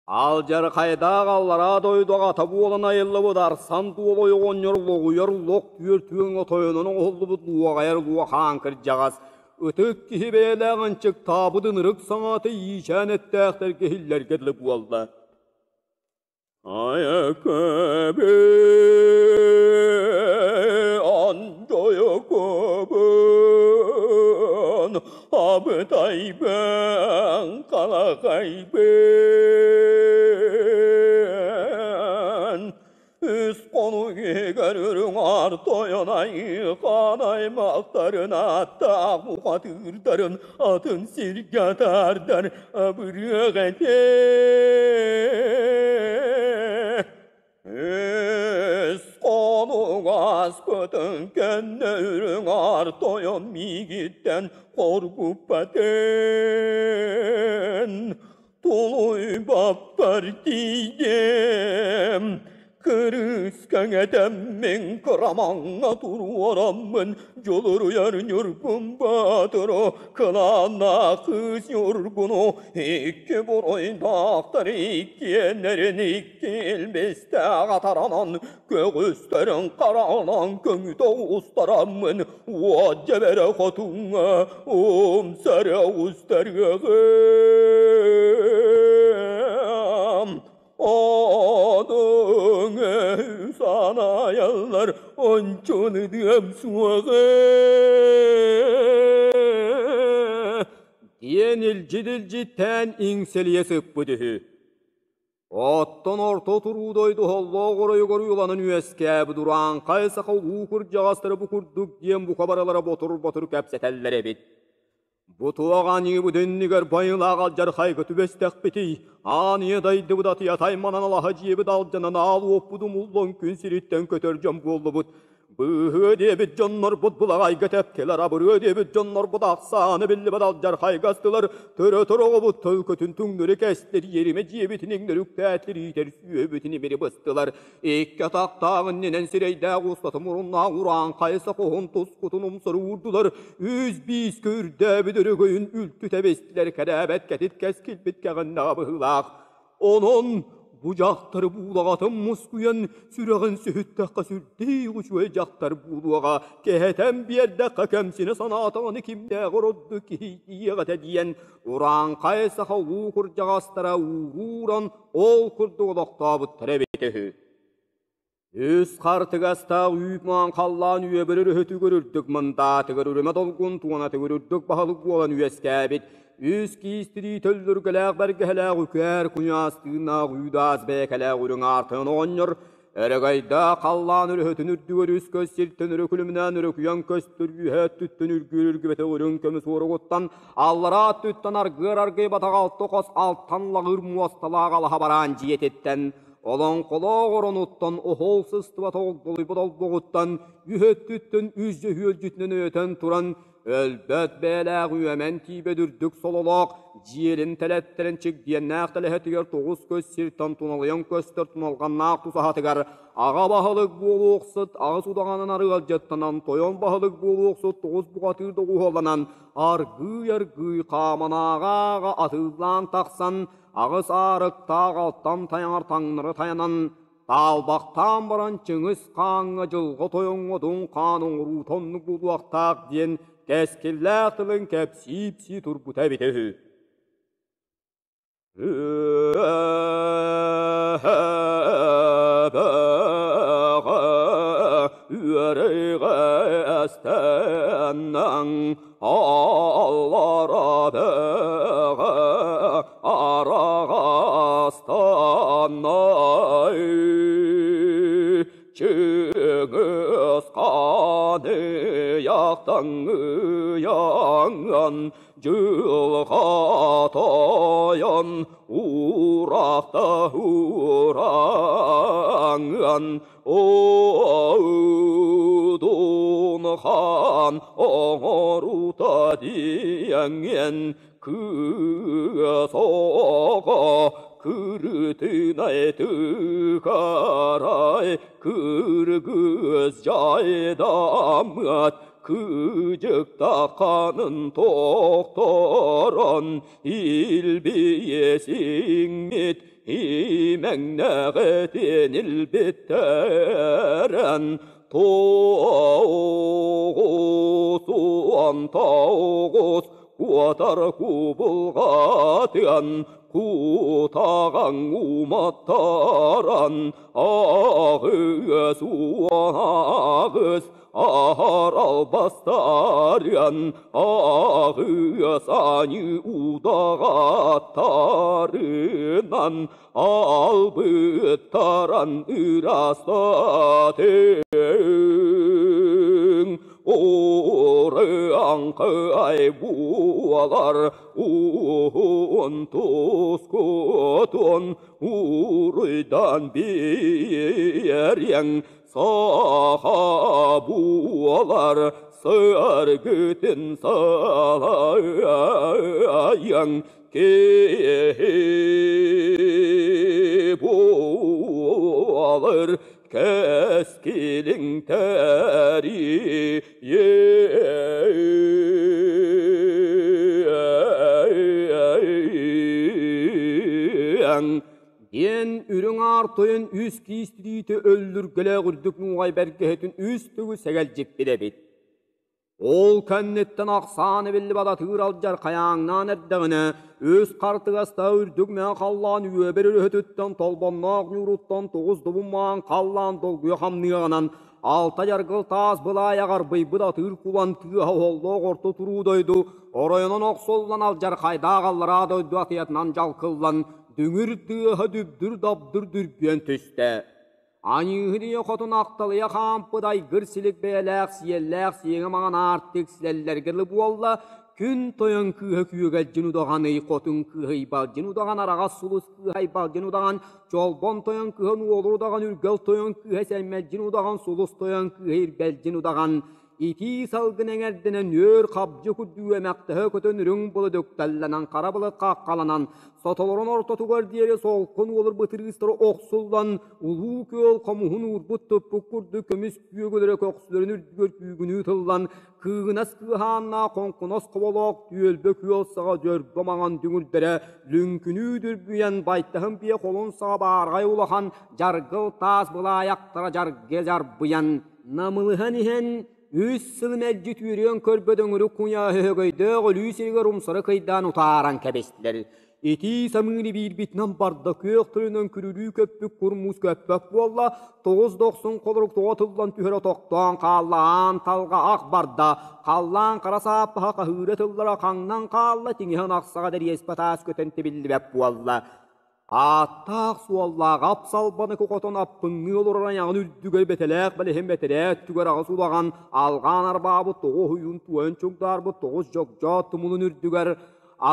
Алдьархайдаах аллараа дойду аҕата буолан айыллыбыт Арсан Дуол оҕонньор лоҕуйар лох түөрт үөҥҥэ тойонон оҥоһуллубут луоҕайар луохаан кырдьаҕас, ытык киһи бэйэлээх ынчыктаабыт ынырык саҥата иичээн эттээхтэргэ иһиллэргэ дылы буолла. Айакабы, андойокобун, абытайбын, қалақайбын. Үс хонук иһигэр үрүҥ аар тойон айыыхан аймахтарын ааттаах бухатыырдарын атын сиргэ атаардар абырыах этэ. Үс хонук ааспытын кэннэ үрүҥ аар тойон миигиттэн хоргуппатын. Тулуйбаппар тиийдим, кырыыс кэҥэтэммин кырамаҥҥа туруораммын дьулуруйар Ньургун Баатыры, кылааннаах кыыс Ньургуну икки буруйдаахтар иккиэннэрин икки илбистээх атаранан көҕүстэрин хараҕынан көҥүтэ устараммын уот дьэбэрэ хотуҥҥа умсара устарыаҕым. Онуҥ санайаллар ончун ыдыам суоҕа диэн илдьит-илдьиттээн иҥсэлийэ сыппыт үһү. Оттон орто туруу дойду оһоллоох оройугар уйуланан үөскээбит урааҥхай саха улуу кырдьаҕастара бу курдук диэн бука барылара ботур-ботур кэпсэтэллэр эбит. Бу туох аньыыбыт иннигэр байылаах алдьархайга түбэстэхпитий? Аан ийэ дайдыбыт атыйа тайманан алаһа дьиэбит алдьанан аал уоппут умуллан күн сириттэн көтөр дьон буоллубут. Быыһыа диэбит дьоннорбут былаҕайга тэптилэр, абырыа диэбит дьоннорбут ахсаана биллибэт алдьархайга астылар, төрөтөр оҕобут төлкөтүн түҥнэри кэстэр, иэримэ дьиэбитин иҥнэри үктээтилэр, иитэр сүөбүтүн имири быстылар. Икки атахтаах иннинэн сирэйдээх устата муруннаах урааҥхай сахоһун тускутун умсары уурдулар, үс биискэ үрдээбит өрөгөйүн үлтү тэбистилэр, кэрээбэт кэтит кэскилбит кэҕиннэҕэ быһыылаах. Онон бу дьахтары буулаҕатын мускуйан сүрэҕин сүһүттэххэ сүрдээх үчүгэй дьахтар буолуоҕа, кэһэтэн биэрдэххэ кэмсинэ санаатаҕына кимнээҕэр ордук киһийдиэх этэ диэн урааҥхай саха улуу кырдьаҕастара уурууран ол курдук олохтообуттара эбитэ үһү. Үс хартыгастаах үүт-маан халлаан үөбүр өрүһүтүгэр үрдүк мындаатыгар үрүмэ долгун туонатыгар үрдүк баһылык буолан үөскээбит үс киис тирии төллүргэлээх бэргэһэлээх үкээр куйаас тыыннаах үүдаас бэйэкэлээх үрүҥ аартыгын оҕонньор өрөгөйдөөх халлаан өрүһүтүн үрдүгэр үс көс сиртэн өрөкүлүмнээн өрөкүйэн көстөр үөһэ өттүттэн үргүүр үргүбэтэ үрүҥ көмүс уоругуттан аллараа өттүттэн аргыар аргыйбатах алта хос алтан лаҕыыр муосталаах алаһа бараан дьиэтиттэн Олоҥхолоох оронуттан оһол сыстыбат огдолуйбут олбоҕуттан үһөттүттэн үс дьөһүөлдьүтүнэн өйөтөн туран өлбөт бэйэлээх үөмэн тиийбэт үрдүк сололоох дьиэлин тэлэттэрин чигдиэннээх тэлэһэтигэр тоҕус көс сиртэн туналыйан көстөр туналҕаннаах тусаһатыгар аҕа баһылык буолуохсут аҕыс удаҕанын арыалдьыттанан тойон баһылык буолуохсут тоҕус бухатыыр доҕуһуолланан аргыый-аргыый хааманааҕа атыылаан тахсан аҕыс аарыктаах алтан тайаҕар таҥнары тайанан, таалбахтаан баран Чыҥыс Хааҥҥа дьылҕа тойоҥҥо дун хаан оҥоруута оннук буолуохтаах диэн кэскиллээх тылын кэпсии-ипсии турбута эбитэ үһү. Үөрэйгэстэннэҥ аллара бэҕэ араҕастаннай Чыҥыс хааны яхтаҥыйаҥан дьылҕа тойон уурахта уураҥан Одун хаан оҥорута диэҥҥин кыыс оҕо кырытынай тыгарай кыргыз жайдаммыт. Кыдьыктахханын тохторон илбиесиҥмит имэҥнэҕитин илбиттэрэн 99 куотар кубулҕатыан кутаҕаҥ уматтаран 88 аһарал бастарыан аҕыс аньыы удаҕаттарынан албыттаран ырастатыҥ Урааҥхай буолар уһун тускутун уруйдан биэриэҥ саха буолар саргытын салайыаҥ киһи буолар кэскилиҥ тэрийиэҥ диэн үрүҥ аар тойон үс киис тириитэ өллүргэлээх үрдүк нуоҕай бэргэһэтин үс төгүл сэгэлдьиппит эбит. Ол кэнниттэн ахсаан эбиллибэт атыыр алдьар хайааҥнаан эрдэҕинэ, үс хартыгастаах үрдүк мэҥэ халлаан үөбэр өрүһүтүттэн толбонноох ньууруттан тоҕус добун маҥан халлаан долгуйа хамныаҕынан алта дьаргыл таас былаайаҕар быйбыт атыыр кулан тыаһа оһоллоох орто туруу дойду оройунан охсуллан алдьархайдаах аллараа дойду атыйатынан дьалкыллан дүҥүр тыаһа дүбдүр-дабдыр дүрбүйэн түстэ. Аньыыһын ийэ хотун ахталыйа хаампыт айгыр силик бэйэлээх сиэллээх сиэҥэ маҥан аартык силэллэргэ дылы буолла, күн тойон кыыһа күөгэлдьин удаҕан ый хотун кыыһа ыйбалдьын удаҕан араҕас сулус кыыһа айбалдьын удаҕан чолбон тойон кыыһа нуолур удаҕан үргэл тойон кыыһа сэммэлдьин удаҕан сулус тойон кыыһа ирбэлдьин удаҕан Итии салгын эҥэрдэнэн үөр хабдьы курдуу эмэхтэһэ көтөн үрүҥ былыт үктэллэнэн хара былыт хаххаланан сотолорун ортотугар диэри солкун уолур бытырыыстары охсуллан улуу күөл хомуһун уурбут туппут курдук көмүс күөгүлэрэ көхсүлэрин үрдүгэр күүгүнүү тыллан кыыгынас кыаһааннаах хоҥкунас хоболоох түөлбэ күөл саҕа дьөрбө маҥан дүҥүрдэрэ лүҥкүнүү дүрбүйэн байтаһын биэ холун саҕа баарҕай улахан дьаргыл таас былаайахтара дьаргы дьарбыйан Намылыһан иһэн, үс сыл мэлдьи түөрүөн көрбөт өҥүрүк куйааһы өһөгөйдөөх өлүү сиригэр умсары кыйдаан утааран кэбистилэр. Итии самыыны биирбитинэн барда күөх тылынан күрүлүү көппүт курмуус көппөт буолла, тоҕус дохсун холорук тоҕо тыллан түһэрэ тохтоон хаалла, аан талга ах барда, халлаан хара сааппаһа хаһыыра тыллара хаҥнан хаалла, тиҥиһэн ахсаҕа дэриэспэ таас көтөн тибиллибэт буолла. Ааттаах-суоллаах ап-салбаны кухотон аппыҥныы олорор айаҕын үрдүгэр бэтэлээх бэлэһин бэтэрээ өттүгэр аҕыс улахан алҕаан арбаабыт тоҕус уйун туойан чугдаарбыт тоҕус дьогдьоот тумулун үрдүгэр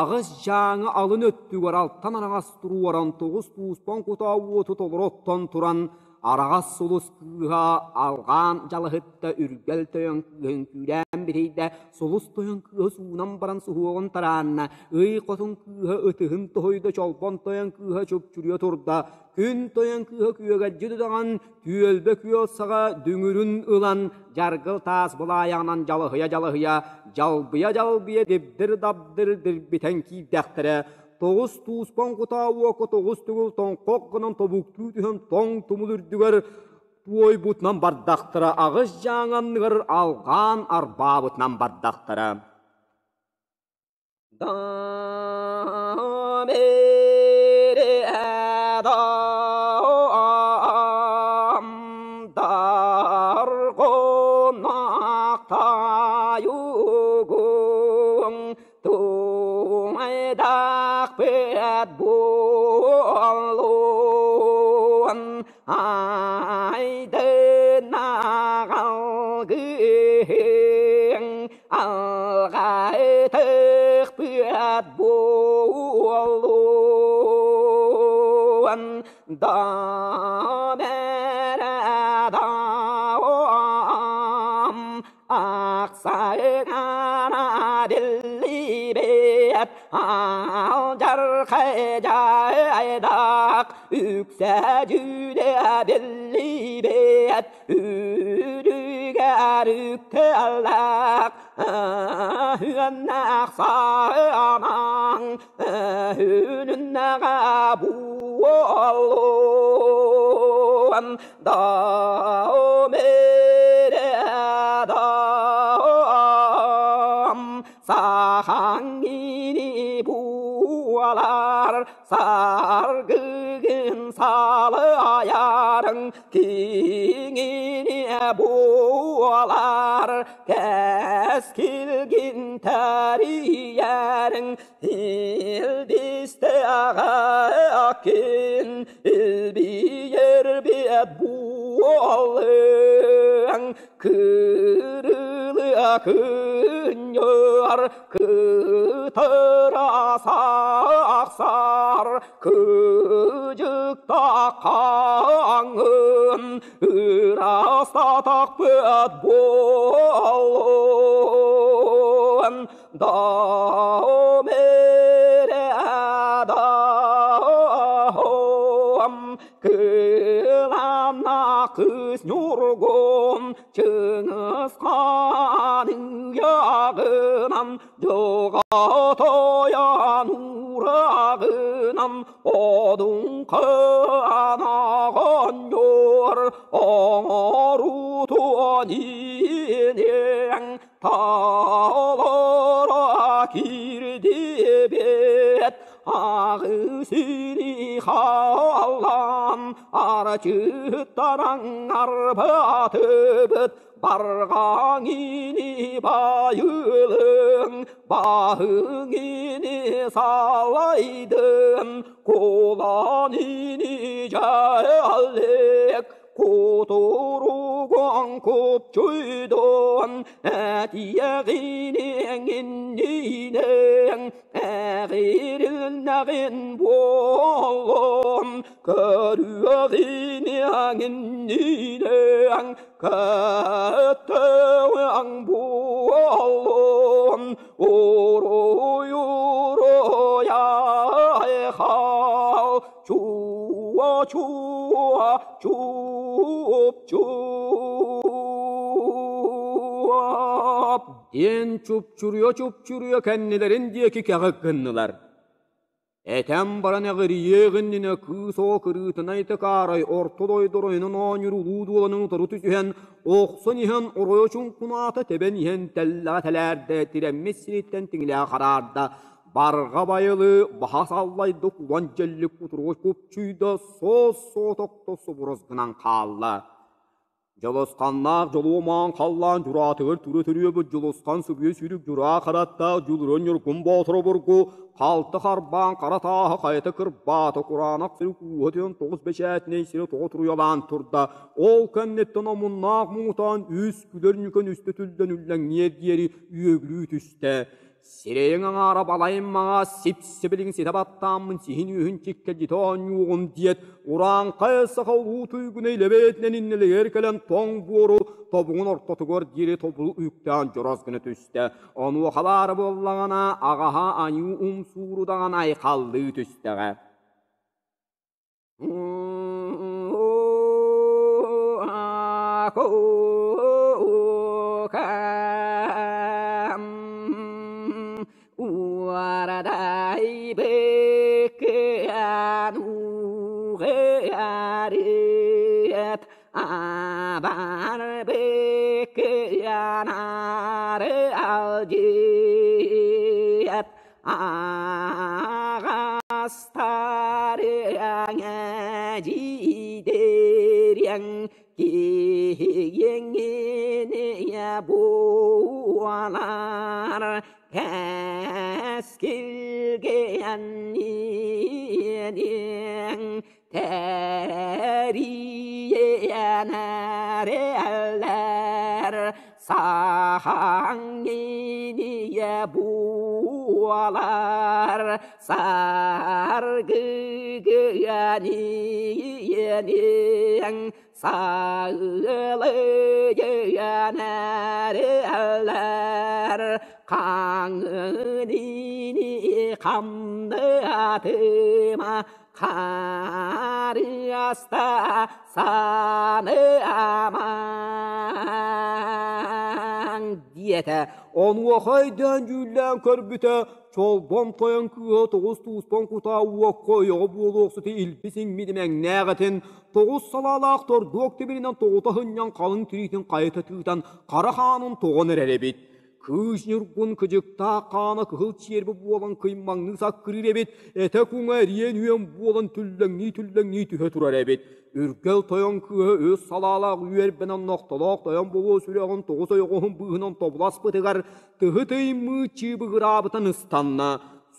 аҕыс дьааҥы алын өттүгэр алтан араҥас туруоран тоҕус тууспан кутаа уоту толору оттон туран Араҕас сулус кыыһа алҕаан дьалыһытта үргэл тойон кыыһын күүрээн биһийдэ, сулус тойон кыыһа суунан баран суһуоҕун тараанна, ый хотун кыыһа ытыһын тоһуйда, чолбон тойон кыыһа чупчуруйа турда, күн тойон кыыһа күөгэлдьи тудаҕан, түөлбэ күөл саҕа дүҥүрүн ылан, дьаргыл таас былаайаҕынан дьалыһыйа-дьалыһыйа, дьалбыйа-дьалбыйа дибдир-дабдыр дирбитэн киирдэхтэрэ, тоҕус тууспан кутаа уокка тоҕус төгүл тоҥхох гынан тобуктуу түһэн тоҥ тумул үрдүгэр туойбутунан бардахтара аҕыс дьааҥ анныгар алҕаан арбаабытынан бардахтара Туҥайдахпыт буолуон айдынаҕалгыһыҥ алҕайтыхпыт буолуон Дам Ахсайгана биллибэт алдьархай дьайдах үксэ дьүүлэ биллибэт үрүгэ Үктэллээх үөннээх саанан үлүннэҕэ буолуон даом эрэ даом сахаҥ ини буолар саргыгын салайарыҥ киҥине буолар кэскилгин тэрийэриҥ илбистэҕэккин илбийэрбиэт буолыаҥ кырылыа кынньар кытыра сахсар кыдьыкта хаҥын ырастатахпыт буолуон даом эрэ даом кылана кыс ньургун Чыҥыс хаан ыйааҕынан дьылҕа тойон уурааҕынан Одун хаан оҕонньор оҥоруутун иниэҥ толоро киирдибит аҕыс ини хааллан арчыттараҥ арбатыбыт барҕаҥ ини байылыҥ баһыҥ ини салайдын кулан ини дьэллик кутуругуҥ купчуйдун этиэҕиниҥ иннинэҥ эҕирилнэҕин буоллун көрүөҕиниҥ иннинэҥ көттөҕүҥ буоллун уруй уруй айхал чуо чуо чуп чуп диэн чупчуруйа-чупчуруйа кэннилэрин диэки кэҕик гыннылар. Этэн баран эҕирийиэх иннинэ кыыс оҕо кырыытынай тыкаарай орто дойду оройунан оонньуур улуу дуоланын утары түсүһэн, охсон иһэн оройо чуҥкунаата тэбэн иһэн тэллэҕэ тэлээрдэ, тирэммит сириттэн тиҥилэҕэ хараарда, барҕа байылы баһа саллайда кулан дьэллик кутуруга купчуйда, суос-соҕотохто субурус гынан хаалла. Дьулусханнаах дьолуомаан халлаан дьураатыгар тура төрүөбүт Дьулусхан сыбыйа сүүрүк дьураа хараттаах Дьулуран Ньургун Боотур обургу халты харбаан хара тааһы хайата кырбаата кураанах сири кууһа түһэн тоҕус бэчээтинэй сири тоҕо туруйалаан турда. Ол кэнниттэн омуннаах муҥутаан үс күлэр ньүкэн үстэ түллэн үллэҥниэр диэри үөгүлүү түстэ. Сирэйиҥ аҥаара балайым маҥаас сип-сибилиҥ ситэ баттааммын сиһин үөһүн чиккэдьитэ оонньуугум диэт, урааҥхай саха улуу туйгуна илэбээтинэн иннилигэр кэлэн тоҥ буору тобугун ортотугар диэри тобулу үктээн дьорос гына түстэ. Онуоха баара буоллаҕына, аҕаһа аньыы умсуурудаҕын айхаллыы түстэҕэ. Астарыаҥа дьиидириэҥ киһиҥиниэ буолар кэскилгэниниэҥ тэрийэнэрэлэр сахаҥ иниэ буолар саргыгыаниниэҥ саылыйанэрэлэр хаҥыниини хамнатыма Харыаста саныамаҥ диэтэ. Онуоха өйдөөн дьүүллээн көрбүтэ, Чолбон тойон кыыһа тоҕус тууспан кутаа уокка ойоҕо буолуохсуту илбис иҥмит имэҥнээх этин, тоҕус салаалаах тордуок тимиринэн тоҕута сынньан халыҥ тириитин хайыта тыытан хара хаанын тоҕон эрэр эбит. Кыыс Ньургун кыдьыктаах хаана кыһыл чиэрбэ буолан кыймаҥныы саккырыыр эбит, этэ куҥа эриэн үөн буолан түллэҥнии-түллэҥнии түһэ турар эбит. Үргэл тойон кыыһа үс салаалаах үөрбэнэн нохтолоох тойон буолуо сүрэҕин тоҕус ойоҕоһун быыһынан тобуласпытыгар тыһы тыймыы чыыбыгыраабытын ыстанна.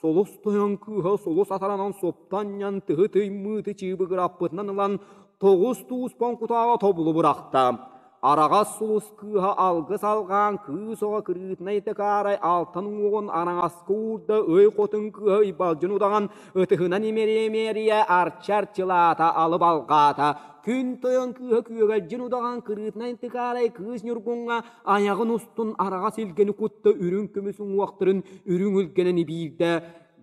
Сулус тойон кыыһа сулус атаранан суптанньан тыһы тыймыыты чыыбыгыраппытынан ылан тоҕус туус кутааҕа тобулу бырахта. Араҕас сулус кыыһа алгыс алҕаан кыыс оҕо кырыытынай тыкаарай алтан уҥуоҕун араҥаска уурда ый хотун кыыһа ыйбалдьын удаҕан ытыһынан имэрийэ-имэрийэ арчы-арчылаата алып алҕаата. Күн тойон кыыһа күөгэлдьин удаҕан кырыытынай тыкаарай кыыс Ньургуҥҥа айаҕын устун араҕас илгэни кутта үрүҥ көмүс уҥуохтарын үрүҥ илгэнэн ибиирдэ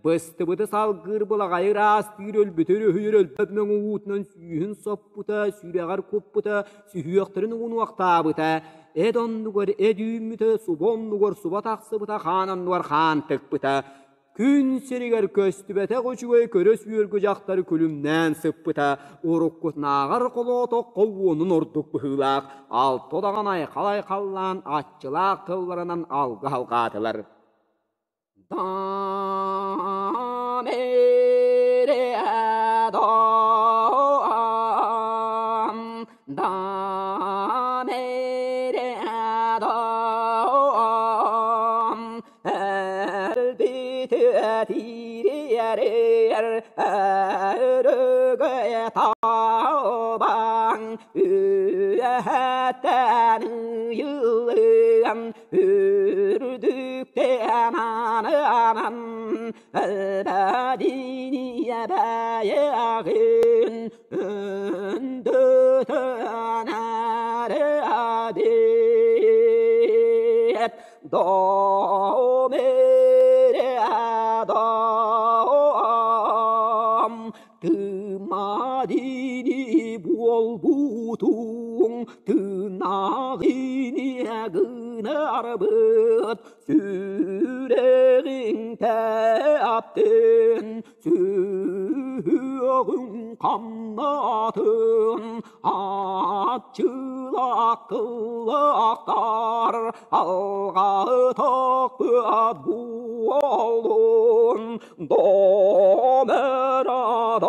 Быстыбыты салгыыр былаҕайы ыраастыыр өлбүтү өрүһүйэр өлбөт мөҥү уутунан сүүһүн соппута, сүрэҕэр куппута, сүһүөхтэрин угунуохтаабыта, эт оннугар эт үүммүтэ, суба оннугар суба тахсыбыта, хаан оннугар хаан тыкпыта. Күн сиригэр көстүбэтэх үчүгэй көрө сүөргү дьахтары күлүмнээн сыппыта, уруккутунааҕар холоотоххо уонун ордук быһыылаах, алта удаҕан айхал-айхаллаан аччылаах тылларынан алгы алҕаатылар. Үөһэттэн ыйыллыан Үрдүктэн ананан өлбөдүнүйэ бэйэҕин өндөтөн эрэ Дом эрэ дом Тымадини буолбутуҥ тыынааҕыни гынарбыт сүрэҕиҥ тэптин сүһүөҕүҥ хамнатын аччылаах тыллаахтар алҕатахпыт буоллун Дом адам,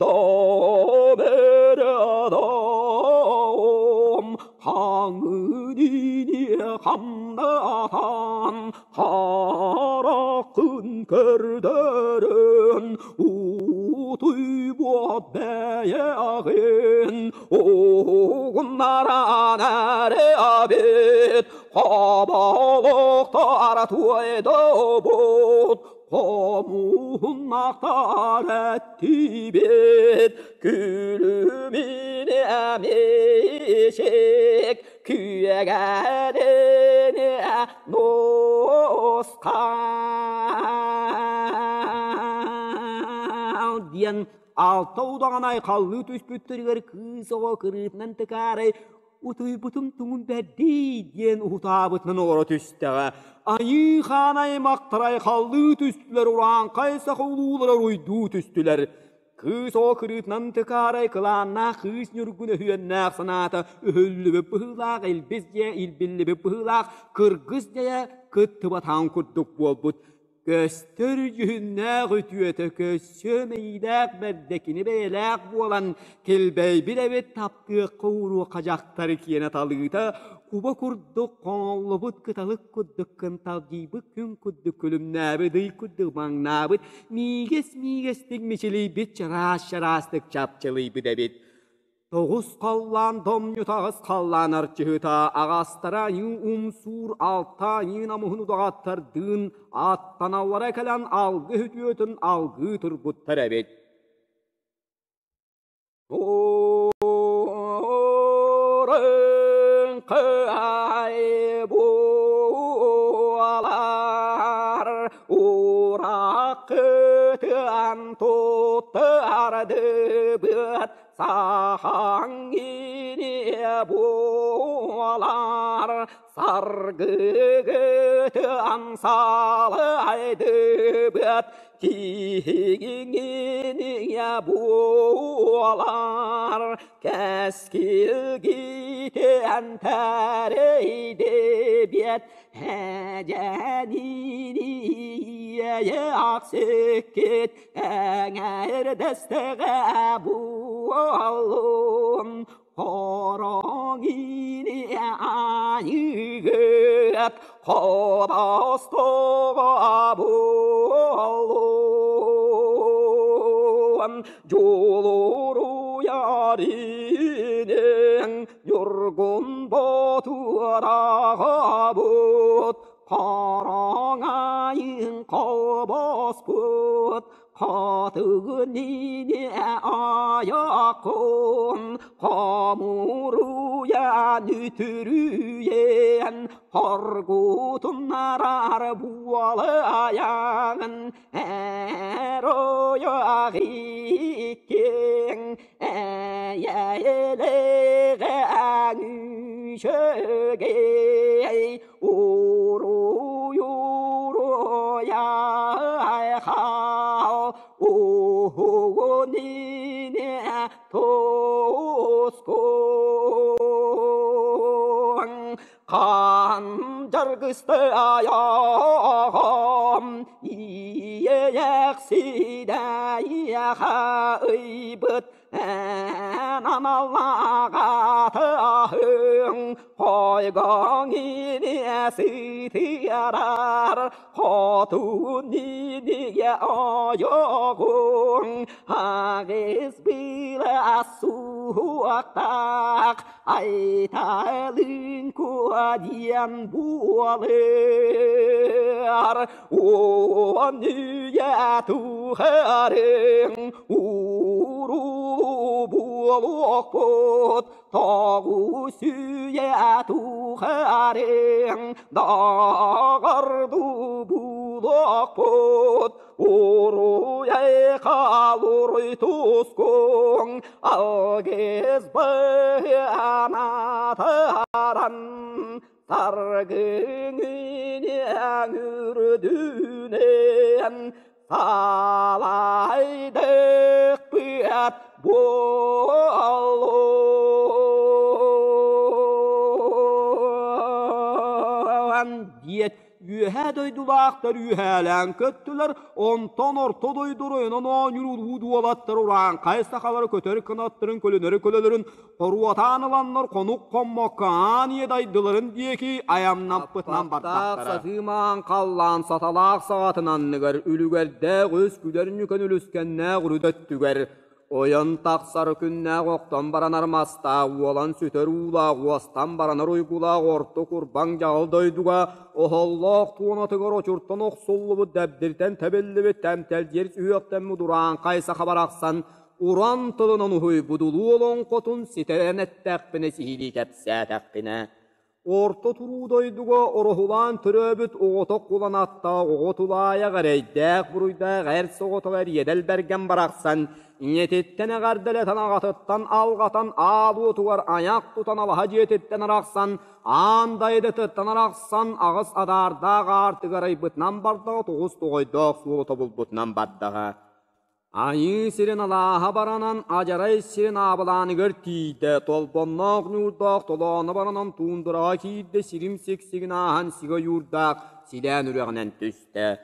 дом адам, хаҥыдини хамнатан, хараххын көрдөрөн, утуйбут бэйэҕин угуннаран эрэбит, Хоболуктар туойдубут, хомуһуннахтар эттибит, күлүмүнэ мешек, күөгэлине нусхал диэн алта удаҕан айхаллыы түспүттэригэр кыыс оҕо кырыытынан тыкаарай Утуйбутум туҥун бэрдий диэн уһутаабытынан олоро түстэҕэ. Айыы хаан аймахтар айхаллыы түстүлэр, урааҥхай саха улуулара уруйдуу түстүлэр. Кыыс оҕо кырыытынан тыкаарай кылааннаах кыыс ньургун өһүөннээх санаата өһүллүбүт быһыылаах илбис дьиэ илбиллибит быһыылаах кыргыс дьайа кыттыбатаҕын курдук буолбут. Көстөр дьүһүннээх үтүөтэ көссүө мэйиилээх бэрдэ кини бэйэлээх буолан килбэйбит эбит таптыахха ууруохха дьахтар киэнэ талыыта куба курдук хоҥоллубут кыталык курдук кынталдьыйбыт күн курдук күлүмнээбит ый курдук маҥнаабыт миигэс-миигэстик мичилийбит чараас-чараастык чапчылыйбыт эбит. Тоҕус халлаан домньутаҕыс халлаан арчыһыта аҕастара аньыы умсуур алта аньыы намыһын удаҕаттардыын аттаналлара кэлэн алгыс үтүөтүн алгыы турбуттар эбит. Урыҥхай буолар уракытыан киэн туттардыбыт сахаҥ ини буолар саргыгытын салайдыбыт киһигиҥиниэ буолар кэскилгитин тэрэйдибиэт эдьэниниэйэхсиккит эҥэрдэстэҕэ буоллун хороҥини айыгыт холостоҕо буоллун дьулуруйаринеҥ Ньургун Боотураҕабыт хараҥайын холбоспут Хатыгын айакын хомуруйан үтүрүйэн хоргутуннарар буолайаҥын эр ойох иккиҥ эйэлэҕэҥ үчүгэй уруй-уруй-айхал уһугун ине тускуҥ Хаан дьаргыстайаҕам иэйэхсидэйэхэ ыйбыт эн аналлаҕатаһыҥ хойгоҥ иниэ сытыарар хотун иниэ ойоҕуҥ аҕыс была суохтаах Айталыын куо диэн буолар, уон үйэ тухарыҥ уруу буолуохпут, тоҕус үйэ тухарыҥ доҕордуу буолуохпут. Уруй-айхал, уруй тускуҥ, алгыс быанатаран, саргыҥ иниэҥ үрдүнэн салайдыкпыат буолуон диэт Үөһээ дойдулаахтар үөһээлээн көттүлэр, онтон орто дойду оройунан оонньуур улуу дуолаттар урааҥхай сахалары көтөр кынаттарын көлөнөрү көлөлөрүн хоруотаан ыланнар хонук хоммокко аан ийэ дайдыларын диэки айамнаппытынан бардахтара. Сатыымаан халлаан саталаах саҕатын анныгар үлүгэрдээх үс күлэр ньүкэн үлүскэннээх үрүт өттүгэр Ойон тахсар күннээх охтон баранар мастаах, уолан сүтэр уулаах, уостан баранар уйгулаах орто курбаҥ дьаҕыл дойдуга оһоллоох туонатыгар очуртан охсуллубут дэбдиртэн тэбиллибит тэмтэлдьир сүһүөхтэммит урааҥхай саха барахсан уран тылынан уһуйбут улуу олоҥхотун ситэрэн эттэхпинэ сиһилии кэпсээтэхпинэ Орто туруу дойдуга ороһулаан төрөөбүт оҕото кулан аттаах оҕо тулаайах эрэйдээх-буруйдаах эр соҕотох эриэдэл бэргэн барахсан ийэтиттэн эҕэрдэлэтэн аҕатыттан алҕатан аал уотугар айах тутан алаһа дьиэтиттэн арахсан аан дайдытыттан арахсан аҕыс адаардаах аартыгар айбытынан бардаҕа тоҕус тоҕойдоох суолу тобулбутунан бардаҕа. Айыы сирин алааһа баранан, адьарай сирин аабылааныгар тиийдэ, толбонноох ньуурдаах толооно баранан туундураҕа киирдэ, сирим сиксигин ааһан сигэ ойуурдаах силээн үрэҕинэн түстэ.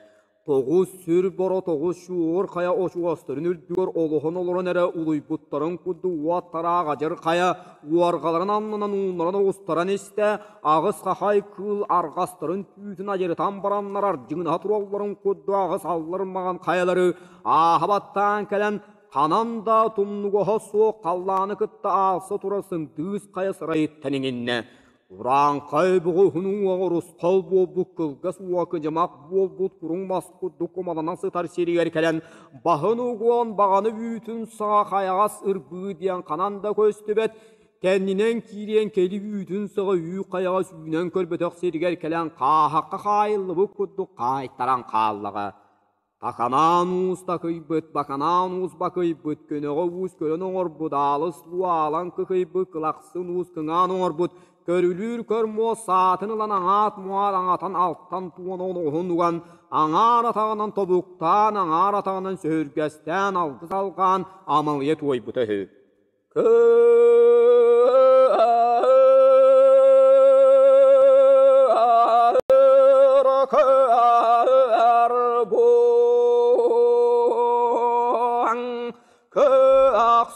Тоҕус сүр боро тоҕус шуур хайа очуостарын үрдүгэр олоһон олорон эрэ улуйбуттарын курдук уот тараах адьыр хайа уорҕаларын аннынан ууннаран оҕустаран истэ, аҕыс хахай кыыл арҕастарын түүтүн адьырытан бараннар ардьыҥнаһа туралларын курдук аҕыс аллар маҕан хайалары ааһа баттаан кэлэн ханан да тумнугаһа суох халлааны кытта аалса турар сындыыс хайа сырайыттан иҥиннэ. Урааҥхай бөҕө уһун уҥуоҕа урусхал буолбут кылгас уока кыдьымах буолбут куруҥ мас курдук кумаланан сытар сиригэр кэлэн баһын угуон баҕаны үүтүн саҕа хайаҕас ырбыы диэн ханан да көстүбэт кэннинэн киириэн кэли үүтүн саҕа үү хайаҕас үүнэн көрбөтөх сиригэр кэлэн хааһахха хаайыллыбыт курдук хаайтаран хааллаҕа. Таканаан уус такыйбыт, баканаан уус бакыйбыт, көнөҕө уус көрөн оҥорбут, аалыс луу аалан кыкыйбыт, кылахсын уус кыҥаан оҥорбут, көрүлүүр көр муос саатын ылан аҥаат муаар аҥатан алтан туон оҕуһун уган, аҥаар атаҕынан тобуктаан, аҥаар атаҕынан сөһүргэстээн алгыс алҕаан амалыйа туойбута үһү.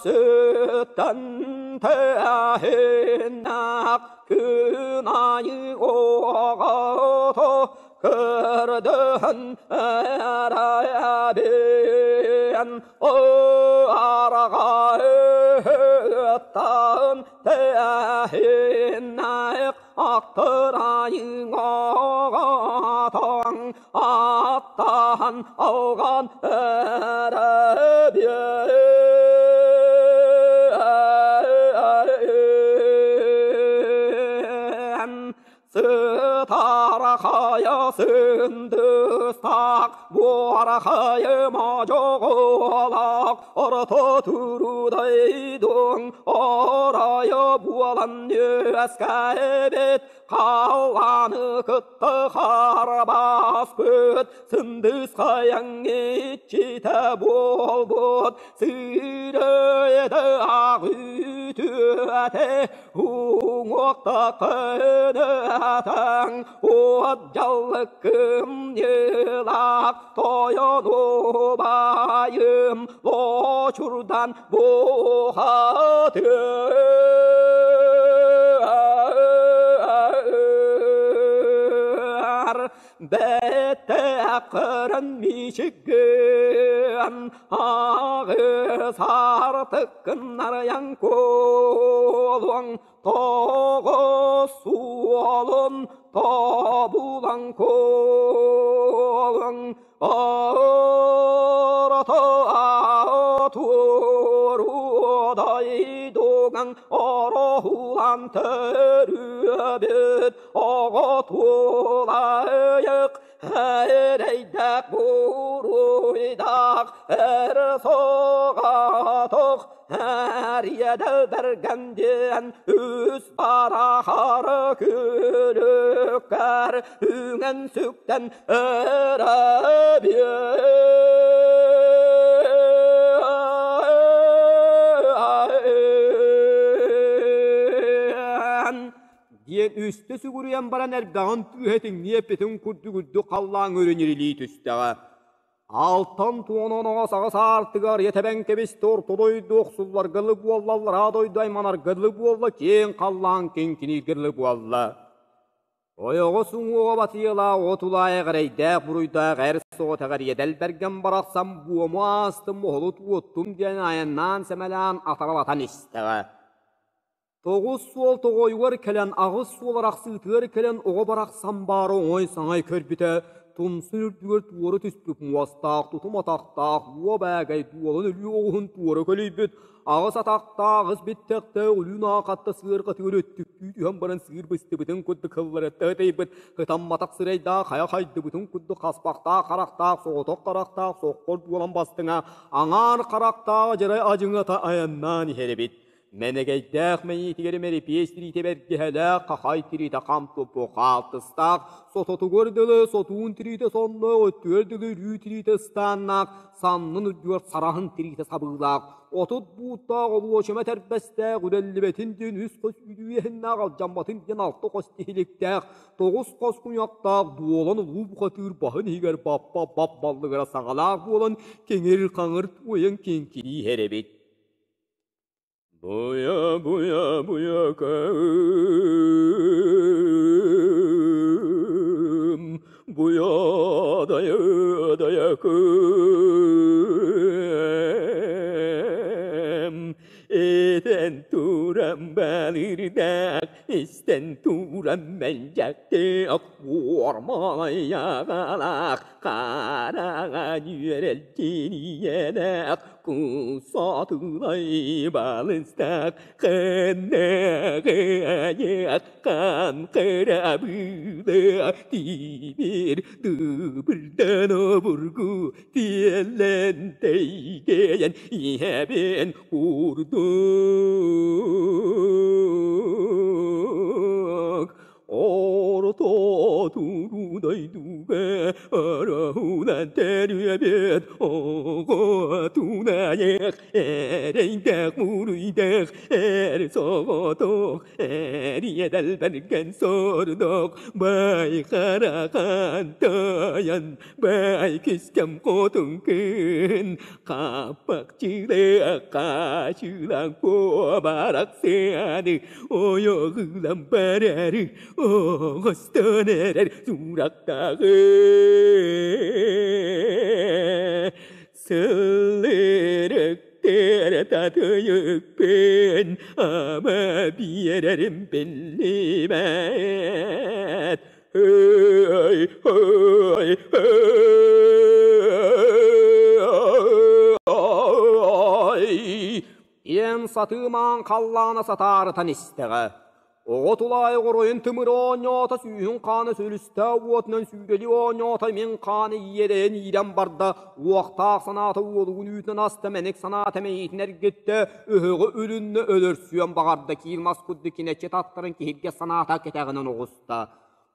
Кыахсыттан тэһиннэх күн айы оҕото көрдөһөн эрэбин Арҕаһыттан тэһиннэх аттырайын оҕотоҥ аттаан алган эрэбин. Сытархайа сындыстаах, буорахайы модьоҕолоох, орто турудайдуҥ оройо буолан үөскээбит, халлааны кытта харбаспыт, сындыс хайаҥ иччитэ буолбут, сыырыйды ах үтүөтэ Уҥуохтаххынатаҥ уот дьаллыккым ньылаах тойон убайым лочурдан бухатыр Бэттэххэрэн мичиггэн аҕыс артыккын арыйан куолуоҥ тоҕус суолун тобулан куолуоҥ орото туорудайдуган ороһулан төрүөбүт оҕо тулайык эрэйдээх буруйдаах эр соҕотох эриэдэл бэргэн диэн үс барахары күлүккэр үҥэн сүктэн эрэбиэн диэн үстэ сүгүрүйэн баран эрбэҕин тыаһа этиҥнии эппитин курдук үрдүк халлааҥҥа өрүнүрүлүү түстэҕэ. Алтан туонан оҕо саҕа саартыгар ийэ кэбистэ орто дойду охсулларгылы буолла, аллараа дойду айманаргылы буолла, киэҥ халлаан киҥкинииргилы буолла. Ойоҕос уҥуоҕа батыйалаах от улаайах эрэйдээх буруйдаах эр соҕотоҕор иэдэл бэргэн барахсан буому аастым, моһолу туоттум диэн айаннаан сэмэлээн атаралатан истэҕэ. Тоҕус суол тоҕойугар кэлэн, аҕыс суол арахсыытыгар кэлэн оҕо барахсан баара оҥой-саҥай көрбүтэ, тумсун үрдүгэр туора түспүт муостаах, тутум атахтаах, уо бээгэй дуолан өлүү оҕуһун туора көлүйбүт, аҕыс атахтаах, аҕыс биттэхтээх өлүү наахатта сыарҕатыгар өттүктүү түһэн баран сыыр быстыбытын курдук ылларытта ытыйбыт, ытамматах сырэйдээх хайа хайдыбытын курдук хаспахтаах харахтаах, соҕотох харахтаах соххор дуолан бастыҥа, аҥаар харахтаах дьарай адьыҥата айаннаан иһэр эбит. Мэнэгэйдээх мэйиитигэр мэрипиэс тириитэ бэргэһэлээх, хахай тириитэ хам туппу хаалтыстаах, сототугар дылы сотуун тириитэ сонноох, өттүгэр дылы үрүү тириитэ ыстааннаах, саннын үрдүгэр сараһын тириитэ сабыылаах, 30 бууттаах олуочума тэрбэстээх, үрэллибэтин диэн үс хос үдүөһүннээх, алдьамматын диэн алта хос тиһиликтээх, тоҕус хос куйахтаах дуолан улуу бухатыыр баһын иһигэр баппа бап баллыгара саҥалаах буолан киҥир-хаҥыр туойан киҥкинии иһэр эбит. Буя, буя, буякам, буя, дая, даякым, этэн туран балырдах Истэн туран мэлдьэхтээх Уормайаҕалаах хараҥа үөрэлдьин ийэлээх Кусатылай балыстаах Ханнаҕайах хан кырабыла Тимир тыбырдан обургу Тиэллэн тэйгэйэн иһэбин курдук Орто туруу дойдуга ороһунан төрүөбүт оҕотунаайах эрэйдээх муруйдаах эр соҕотох эриэдэл бэргэн сордох бай харахан тойон бай кискэм хотун күн хаппахчылыах хаачылаан куобарахсыаны ойоҕулан барары оҕостон эрэр сурахтааҕы сыллырыктыр татыйыкпын ама биэрэрим биллибэт эй эй эй Диэн сатыы-маан халлаана сатаарытан истэҕэ. Оҕо тулаайах оройун тымыра оонньоото, сүүһүн хаана сүлүстээх уотунан сүүрэлии оонньоото, мин хааны иэдэйэн иирэн барда, уохтаах санаата уолугун үүтүнэн аста, мэник санаата мэйиитин эргиттэ, өһөҕө үлүннэ, өлөрсүөн баҕарда, киил мас курдук кинэччи таттаран киһиргэс санаата кэтэҕинэн оҕуста.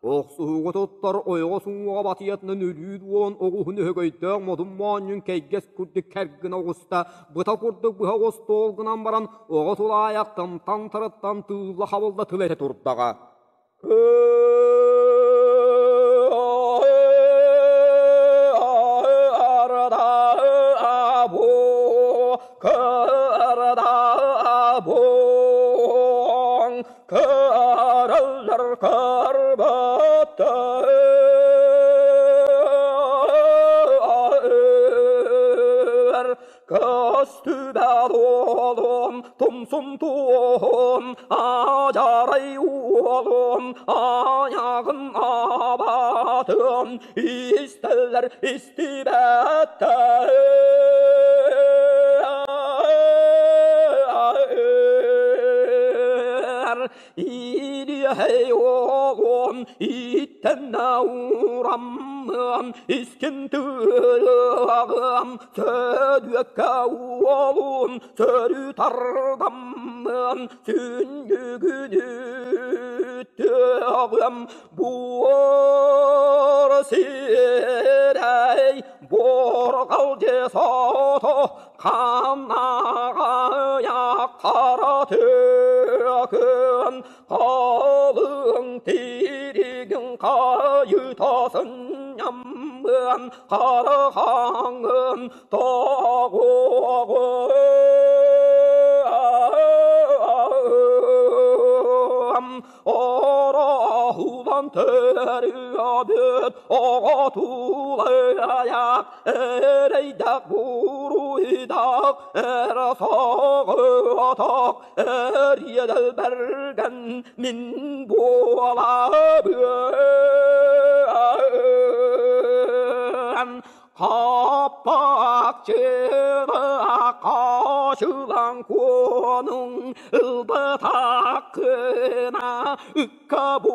Охсуһууга туттар ойоҕос уҥуоҕа батыйатынан өлүү дуолан оҕуһун өһөгөйдөөх модун моонньун кэйгэс курдук кэр гына оҕуста, быта курдук быһа оҕус туол гынан баран оҕо тулаайах тымтан тарыттан тыылла хабылла тыл этэ турдаҕа. Көрөллөр көрбөттөр Көстүбэт уолум тумсум туоһун Адьарай уолум айаҕын абатын Истэллэр истибэттэр Илиэһэй оҕом иттэннэ ураммын искин тыаҕым сөдүөккэ уолун сөрү тардаммын сүнньүгүн үттүөҕүм буор сирэй бурҕалдьы сото Ханаҕайа хара түөкүн халыҥ тиригин хайыта сынньаммын хара хаҥын тоҕуоҕум Ороһулан төрүөбүт оҕо тулайах эрэйдэх буруйдах эр соҕотох эриэдэл бэргэн мин буолабын Хаппахчыга хаачылан куонуҥ ылбатаххына ыкка бу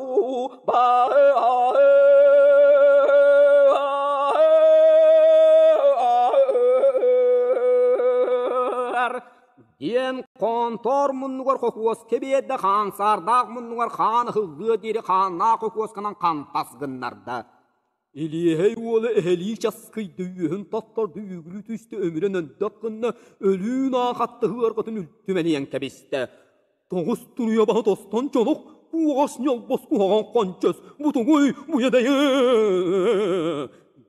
диэн хонтоор муннугар хохуоска биэрдэ хаансаардаах муннугар хаан ыһыллыа диэри хааннаах хохуосканан хантас гыннарда. Илиэһэй уола эһэлии часкыйда үөһүн тотторду үөгүлүү түстэ өмүрэн өндөх гынна өлүүн аахатта ыарҕатын үлтү мэнийэн кэбистэ. Тоҕус туруйа баһа тостон чолох куоҕас ньолбос куһаҕан хончос бутугуй буйадайы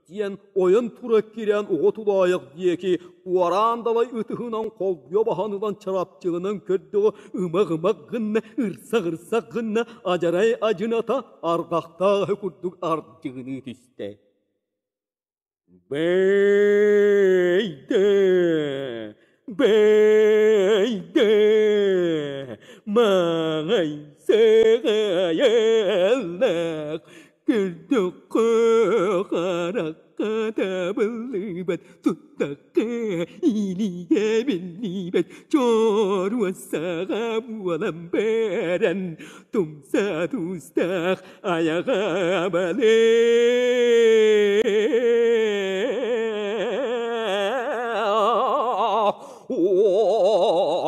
диэн ойон тура киирэн оҕо тулаайах диэки куораан далай ытыһынан холбуйа баһан ылан чарапчыланан көрдөҕө ымах-ымах гынна ырсах-ырсах гынна адьарай адьыната арҕахтаах курдук ардьыгыныы түстэ. Бэйдэ, бэйдэ, маҥай да биллибэт чоруо саҕа буолан баран тумса тустаах айаҕа балыах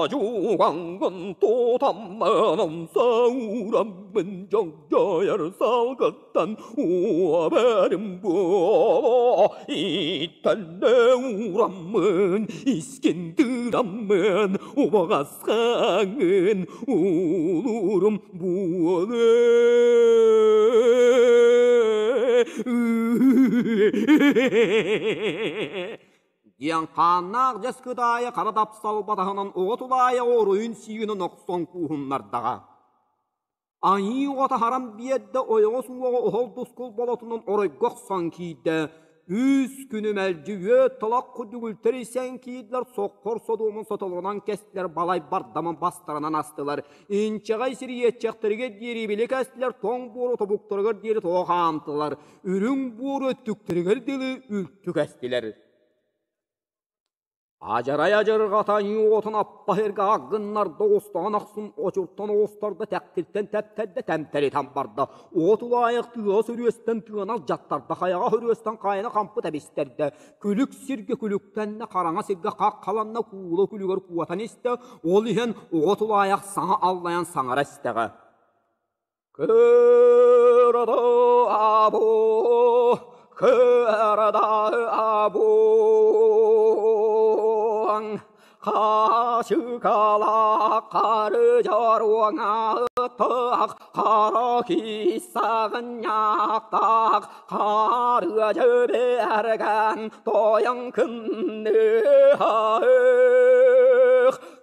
Одьугаҥҥын тутаммын саураммын дьоҥдьойор салгыттан уобарым буолуо иттэллэ уураммын искин тыыраммын убаҕасхаҥын уулуурум буолуо Диэн хааннаах дьэс кытаайа хара тапсал батаһынан оҕо тулаайа оруйун сиигинэн охсон кууһуннардаҕа. Айыы оҕото харан биэрдэ ойоҕос уоҕа оһол тускул болотунан оройго охсон киирдэ. Үс күнү мэлдьи үөт талах курдук үлтэрийсэн киирдилэр, соххор содуомун сотолорунан кэстилэр, балай бардамын бастарынан астылар. Инчэҕэй сири иэччэхтэригэр диэри били кэстилэр, тоҥ буору тобуктарыгар диэри тоҕо хаамтылар. Үрүҥ буору өттүктэригэр дылы үлтү кэстилэр. Адьарай адьырҕата ньуотун аппаһырга гыннарда оҕустаҕын ахсын очуртан оҕустарда тэктилтэн тэптэрдэ тэмтэритэн барда. Уот улаайах тыа сөрүөстэн тыанал дьаттарда хайаҕа хөрүөстэн хайаны хампы тэбистэрдэ. Күлүк сиргэ күлүктэннэ хараҥа сиргэ хаххаланна куула күлүгэр куотан истэ. Ол иһэн оҕо тулаайах саҥа аллайан саҥара истэҕэ. Кырада абу, кырада абуң, Хашыкала қары жаруаңа қара кисағын яқтақ, қары жіберген тойың күнні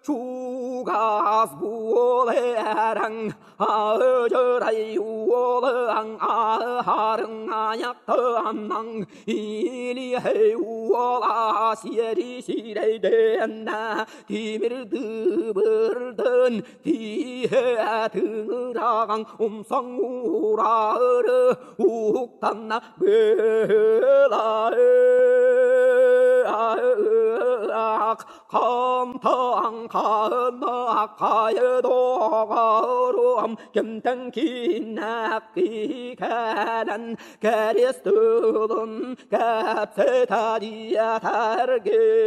чугас буолерің ажырай уолаң ахарың аяқтаннаң илихей уола сиэри сирэйдэннэ тимир дыбырдын тиһэ тыҥыраҕаҥ умсаҥ уурары уһуктанна быылаах хантаҥ ханна хайдоҕорум кимтэн кииннэххи кэлэн кэриэс тылын кэпсэтэ диэтэргин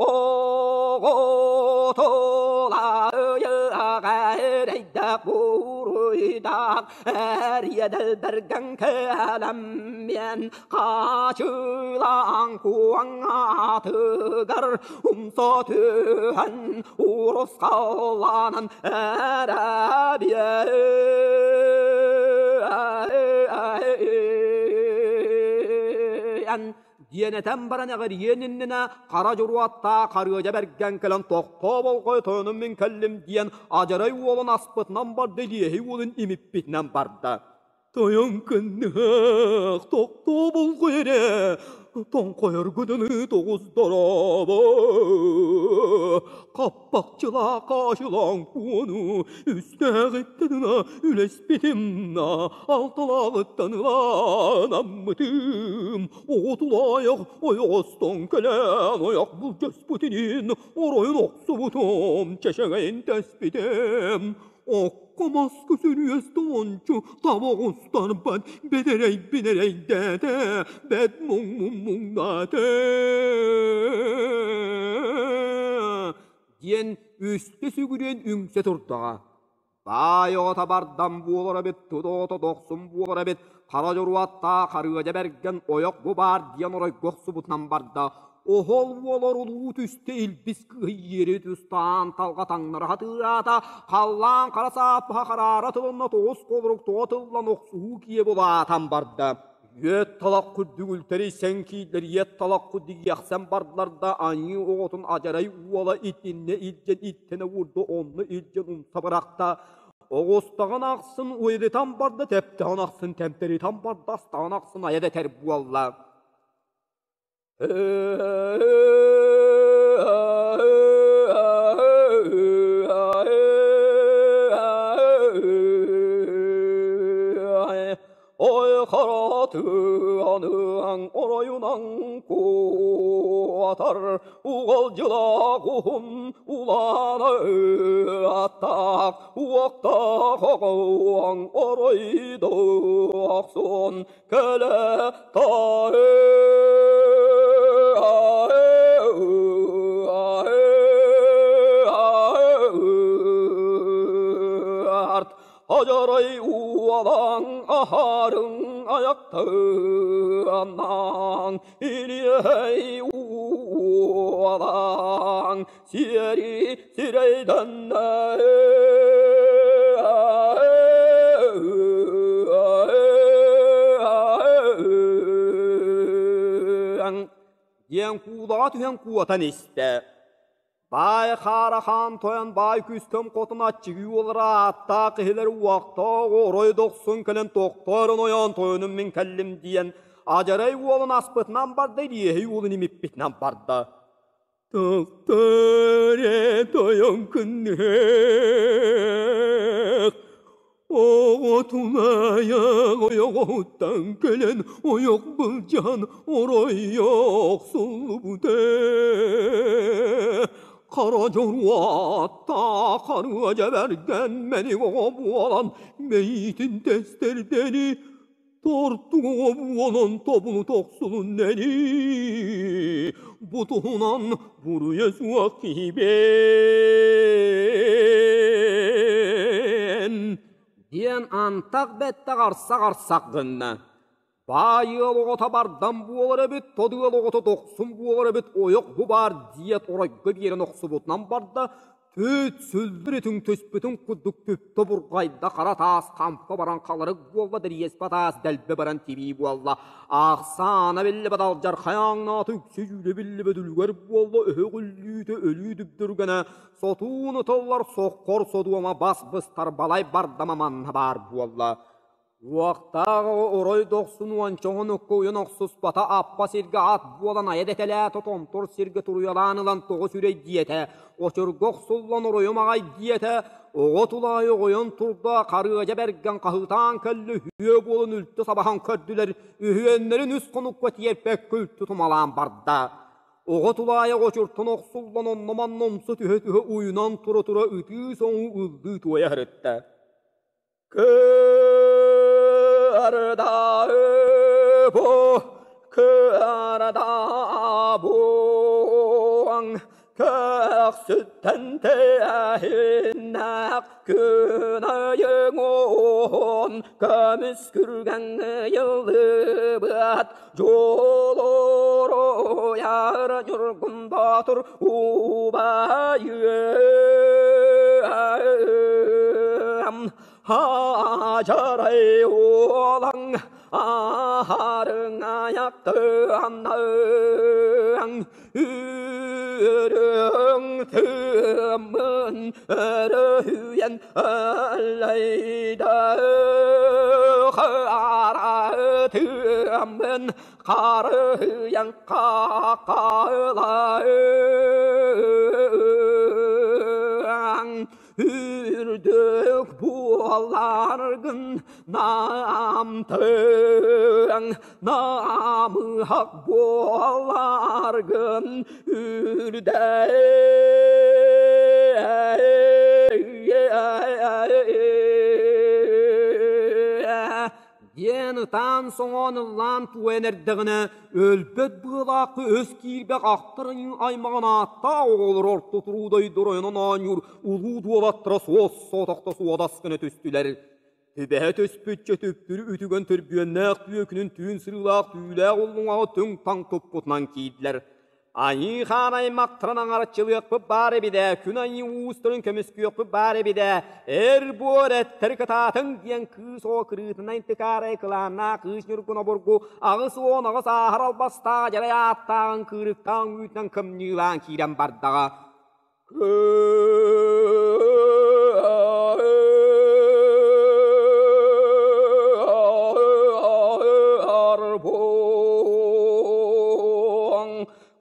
Оҕотолайыга буруйдах эриэдэлбэргэн кэлэммиэн хаачылаан куоҥаатыгар умса түһэн урусхалланан эрэбиэн диэн этэн баран эҕириэн иннинэ хара дьоруоттаа харыадьа бэргэн кэлэн тохтоо болҕой тойонум мин кэллим диэн адьарай уолун аспытынан барда илиэһи уолун имиппитинэн барда. Тойон кынныах тохтоо болҕой эрэ тоҥхойоргутуну тоҕус дорообо хаппахчылаа хаачылаан куону үстээҕиттэн ыла үлэспитим алталааҕыттан ылаанаммытым оҕотулаайах ойоҕостон кэлэн ойох былдьаспытынин оройун охсубутум чэчэгэйин тэспитим окко маска сөрүөс тоончу табоҕустарбат бэдэрэй бинэрэйдээтэ бэт муҥ муҥ муҥнаатэ диэн үстэ сүгүрүөн үҥсэ турдаҕа. Баай оҕото бардам буолар эбит, тут оҕото дохсун буолар эбит, хара дьоруоттаах харыадьа бэргэн ойох бу баар диэн оройго охсубутунан барда. Оһол уолар улуу түстэ илбис кыһый иэри түстаан талга таҥнара хатыыраата, халлаан хара сааппаха хараара тылынна тоҕус холорук тоҕо тыллан охсуһуу киэ булаатан барда. Үөт талах курдук үлтэрийсэн киирдэр, иэт талах курдук иэхсэн бардылар да аньыы оҕотун адьарай уола итиннэ илдьэн иттэнэ уурда, онно илдьэн умса бырахта. Оҕустаҕын ахсын уйдытан барда, тэптэҕин ахсын тэмтэритэн барда, астаҕын ахсын айа дэтэр буолла. Ой харатыаны Оройунан, оройунан куотар, уҕалдьылаах уһун улаана аттаах, уоктаах оҕоҥ оройдоохсун кэлэ Ажарай уолаҥ аһарыҥ аяктанаң илиэй уолаҥ сиэри сирэйдэн диэн куулаҕа түһэн куотан истэ. Баай хаара хаан тойон баай күстэн хотун аччыгыы уолара ааттаах киһилэр уохтаах орой дохсун кэлэн тохтоорун ойоон тойонум мин кэллим диэн адьарай уолун аспытынан барда илиэһэй уолун имиппитинэн барда. Тохтор тойон күннүк Оҕо тулаайах ойоҕоһуттан кэлэн ойох былдьаан оройуох суллубута. Хара дьоруоттаах харыа дьэбэргэн мэник оҕо буолан мэйиитин тэстэрдэни тортук оҕо буолан тобулу тохсулуннэри бу туһунан буруйа суох киһибин диэн антах бэттэх арсах-арсах гынна. Баай ыал оҕото бардам буолар эбит, тод ыал оҕото дохсун буолар эбит, ойох бу баар диэт оройго биэрэн охсубутунан барда, Түт сүлдүрүтүҥ түспүтүн курдук түптэ бурҕайда хара таас хампа баран халарык буолла дэриэспэ таас дэлби баран тибии буолла ахсаана биллибэт алдьархай ааҥнаата үксэ дьүүлэ биллибэт үлүгэр буолла өһөх үллүүтэ өлүү дүбдүргэнэ сотуун ытыллар соххор содуома бас быстар балай бардама манна баар буолла. Уохтаах оҕо орой дохсун уончоҕун укка уйан охсуспата аппа сиргэ ат буолан айа дэтэлээтэ томтор сиргэ туруйалаан ылан тоҕо сүрэй диэтэ, очурга охсуллан оройум аҕай диэтэ, оҕо тулаайы оҕойон турда, харыадьа бэргэн хаһыытаан кэллэ үһүө буолан үлтү сабаһан көрдүлэр, үһүөннэрин үс хонукка тиэрпэккэ үлтү тумалаан барда. Оҕо тулаайах очуртан охсуллан онно-манна умса түһэ-түһэ уйунан тура-тура ытыы-соҥуу ыллыы-туойа сырытта. Кыардаабо, кыардаабуаҥ, көхсүттэн тэһиннэх күн айыҥ уһун көмүс күргэҥ ыйыллыбыт дьолоруйар Ньургун Боотур убайым Хажарай уолаҥ аһарыҥ аяктыаннаҥ үрүҥ тыаммын өрүһүйэн өллөйдө хара тыаммын харыһыйан хахалаан үрдүк буоларгын намтыаҥ намыһах буоларгын үрдэй. Диэн ытаан соҥоон ыллаан туойан эрдэҕинэ, өлбөт быалаахха өс киирбэх ахтар аймаҕын ааттаах оҕолор орто туруу дойду оройунан оонньуур улуу дуолаттара суос соҕотохто суодас гына түстүлэр. Түбэһэ түспүччэ түптүрү үтүгэн түрбүөннээх түөкүнүн түүн сырыылаах түүлээх уллуҥаҕы түҥ-таҥ туппутунан киирдилэр. Айыы хаан аймахтарын аҥараччылыахпыт баар эбит ээ, күн айыы уустарын көмүскүөхпүт баар эбит ээ, эр буор эттэри кытаатыҥ диэн кыыс оҕо кырыытынан тыкаарай кылааннаах кыыс Ньургун обургу 88 ааһар албастаах дьарай ааттааҕын кыырыктаах үүтүнэн кымньыылаан киирэн бардаҕа.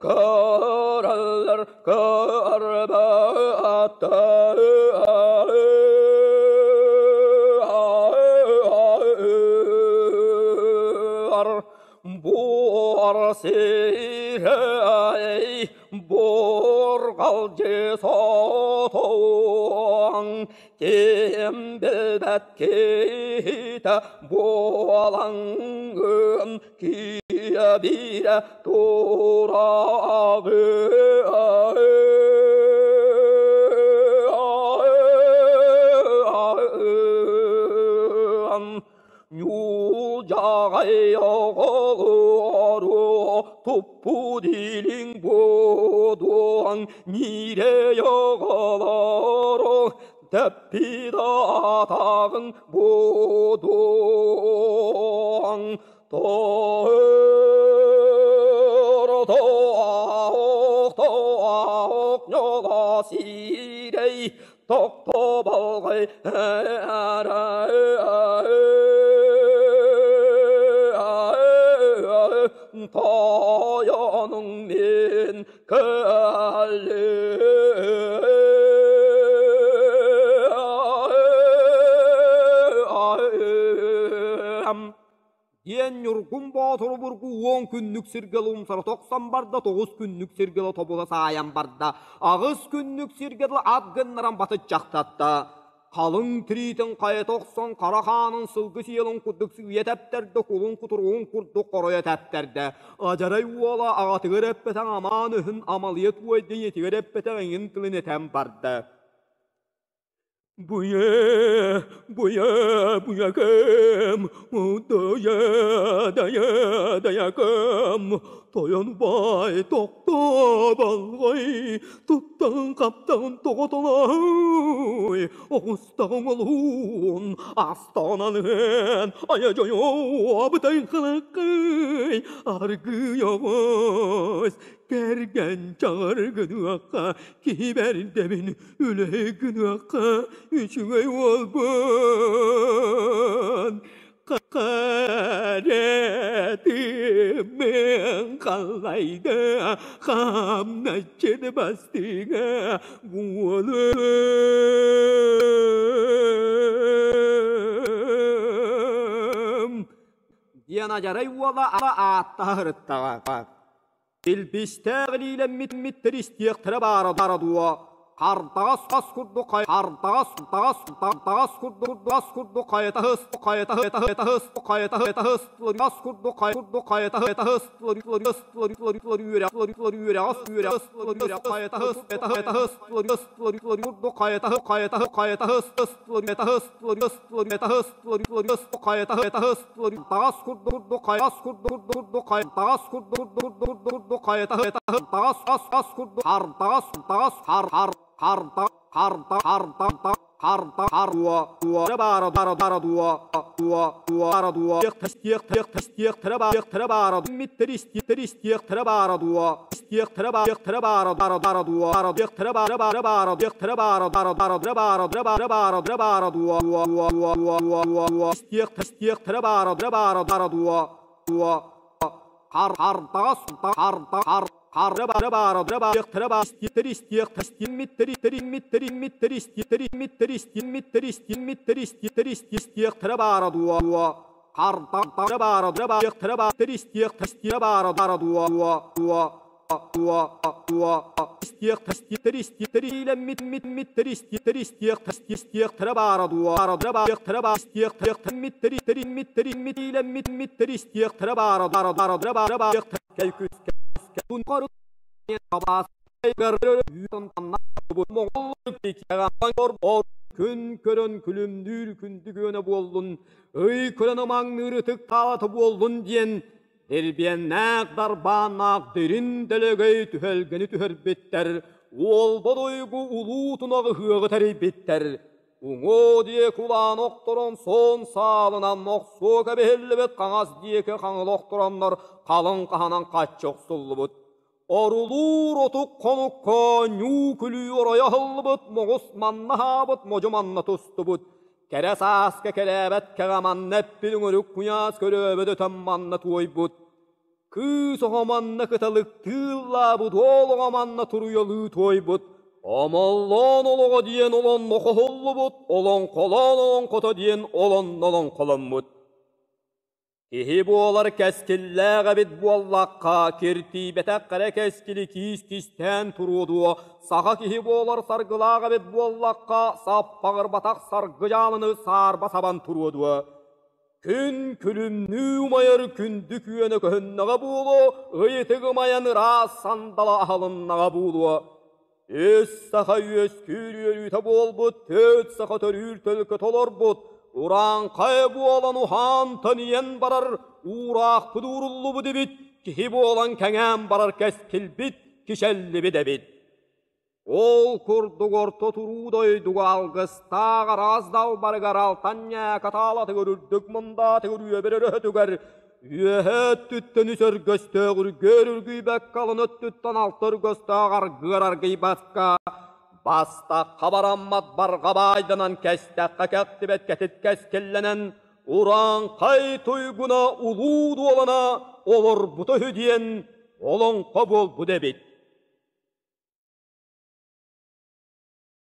Көрөллөр көрбөттөр бу. Бурҕалдьы сотоҥ ким билбэт киһитэ буолаҥҥын киэбирэ тураҕын. Ньуулдьаҕай оҕолору туппут илиҥ будуоҥ ньирэй оҕолору тэппит атаҕыҥ будуоҥ Тоох ньоҕо сиирэй тохтоболҕой тойонуҥ мин кэллим Диэн Ньургун Боотуру бургу 10 күннүк сиргэ умсара тохсон барда, 9 күннүк сиргэ тобула саайан барда, 8 күннүк сиргэ ат гыннаран батыччахтатта. Халыҥ тириитин хайа тохсон хара хаанын сылгы сиэлин курдук сыыйа тэптэрдэ, кулун кутуругун курдук хоройо тэптэрдэ. Адьарай уола аҕатыгар эппэтэх амаан өһүн амалыйа туойда, ийэтигэр эппэтэх эҥин тылын этэн барда. Буйа, буйа, буйакам, дая, дая, даякам, тойон бай тохто балгай, туттан хаптан тоҕотолой, оҕустаҕыҥ олуун, астананын, айа дьойо абытай халаккай, аргыйа оҕус, кэргэн чаҕар гыныахха, киһи бэрдэбин үлэһи гыныахха үчүгэй уолбун Харетимин халлайда хамначчыны бастыҥа буолум. Диэн адьарай уола ааттаһа сырыттаҕа. Илбистээх илиилэммит истиэхтэрэ баара баара дуо, хардаҕас хас курдук хардаҕас таҕас таҕас курдук тас курдук хайатаһыс хайатаһыс хайатаһыс тас курдук курдук хайатаһыс үөрэҕэс үөрэҕэс хайатаһыс хайатаһыс курдук хайатаһыс хайатаһыс хайатаһыс таҕас курдук хайас курдук таҕас курдук таҕас ас ас курдук хар таҕас таҕас хар хар хар хар хар хар хар дуо дуо баара баара баара дуо дуо дуо баара дуо тиэх тиэх тиэх тиэх баара баара миттер истиэх истиэх баара дуо истиэх баара баара баара баара дуо баара тиэх баара баара баара тиэх баара баара баара баара баара баара баара дуо дуо дуо дуо дуо дуо дуо истиэх истиэх баара баара баара дуо дуо хар хар таҕас хар хар хар баара баара баара баара истиэх истиэх истиэммиттер истиэммиттер истиэммиттер истиэммиттер истиэммиттер истиэммиттер истиэх истиэх баара дуо дуо хар баара баара баара истиэх истиэх баара баара дуо дуо дуо дуо дуо истиэх истиэх истиэх илэммит мит миттер истиэх истиэх истиэх баара дуо баара баара истиэх миттер истиэх миттер мит илэммит миттер истиэх баара баара баара баара баара кэлкүс Күн көрөн күлүмнүүр күндү күөнэ буоллун, ый көрөн ымаҥныыр ытык таалата буоллун диэн Дирбиэннээх дарбааннаах дирин дэлэгэй түһэлгэни түһэрбиттэр, уолба дойгу улуу тунаҕы ыһыаҕы тэрийбиттэр. Уҥуо диэки улаан охторон суон саалынан охсуо кэбиһиллибит хаҥас диэки хаҥыл охтороннор халыҥ хаһанан хаччы охсуллубут. Орулуур отук хонукка ньуу күлүү оройо аһыллыбыт, моҕус манна аһаабыт, модьу манна тустубут. Кэрэ сааска кэлээбэт кэҕэ манна эппит өҥүрүк куйаас көрөөбөт өтөн манна туойбут. Кыыс оҕо манна кыталыктыы ыллаабыт, уол оҕо манна туруйалыы туойбут. Омоллоон олоҕо диэн олонно хоһуллубут, олоҥхолоон олоҥхото диэн олонно олоҥхоломмут. Киһи буолар кэскиллээх эбит буоллахха, киртийбэтэх эрэ кэскили киис кистээн туруо дуо, саха киһи буолар саргылаах эбит буоллахха, саппаҕырбатах саргы дьаалыны саарба сабан туруо дуо? Күн күлүмнүү умайар күндү күөнэ көһүннэҕэ буолуо, ыйытык ымайан ыраас сандала аһылыннаҕа буолуо. Үс саха үөскүүр үөрүүтэ буолбут, түөрт саха төрүүр төлкө толорбут, урааҥхай буолан уһаан тэнийэн барар уураахпыт ууруллубут эбит, киһи буолан кэҥээн барар кэскилбит кичэллибит эбит. Ол курдук орто туруу дойдуга алгыстаах араас далбарыгар алтан ньээкэ таалатыгар үрдүк мындаатыгар үөбэр өрөһөтүгэр Үөһэ өттүттэн үс өргөстөөх үргүөр үргүйбэккэ, алын өттүттэн алта өргөстөөх аргыар аргыйбакка, бастакка бараммат барҕа баайданан кэстэххэ кэхтибэт кэтит кэскиллэнэн, урааҥхай туйгуна улуу дуолана олорбута үһү диэн олоҥхо буолбут эбит.